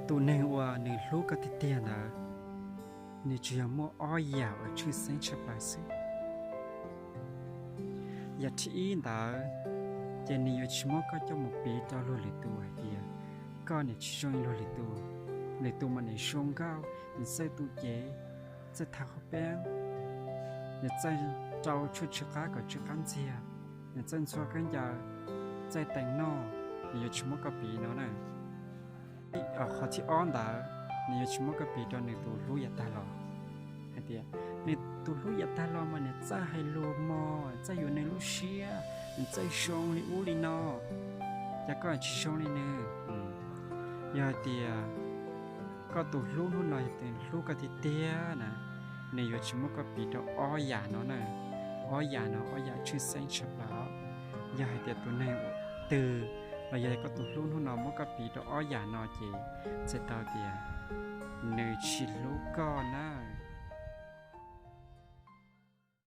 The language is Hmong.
Tus neeg uas nws hlub koj tiag tiag ntawd, nws tsuas yog muaj ob yam uas tshwj xeeb tshaj plaws xwb. Yam thib ib ntawd, ces nws yuav tsis muab koj coj mus piv rau luag lwm tus hais tias koj niam tsis zoo li luag lwm tus. Lwm tus mas niam zoo nkauj, niam txawj tu cev, txawj thau qhov peeb, niam txawj rau tshuaj tsw qab kom tsw qab ntxiag, niam txawj ntxhua khaub ncaws, txawj teev noj, nws yuav tsis muab koj piv no na. Qhov thib ob ntawd, nws yuav tsis muab koj piv rau nws tus hlub yav tag los. Hais tias nws tus hlub yav tag los mas nws txawj hais lus mos, txawj yuav nws lub siab, nws txawj zoo li ub li no, ces koj tsis zoo li nws. Yog hais tias koj tus hlub hnub no yog tus hlub koj tiag tiag na, nws yuav tsis muab koj piv rau ob yam no na. Ob yam no ob yam tshwj xeeb tshaj plaws. Yog hais tias tus neeg twg los yog koj tus hlub hnub no muab koj piv rau ob yam no ces txhais tau tias nws tsis hlub koj na.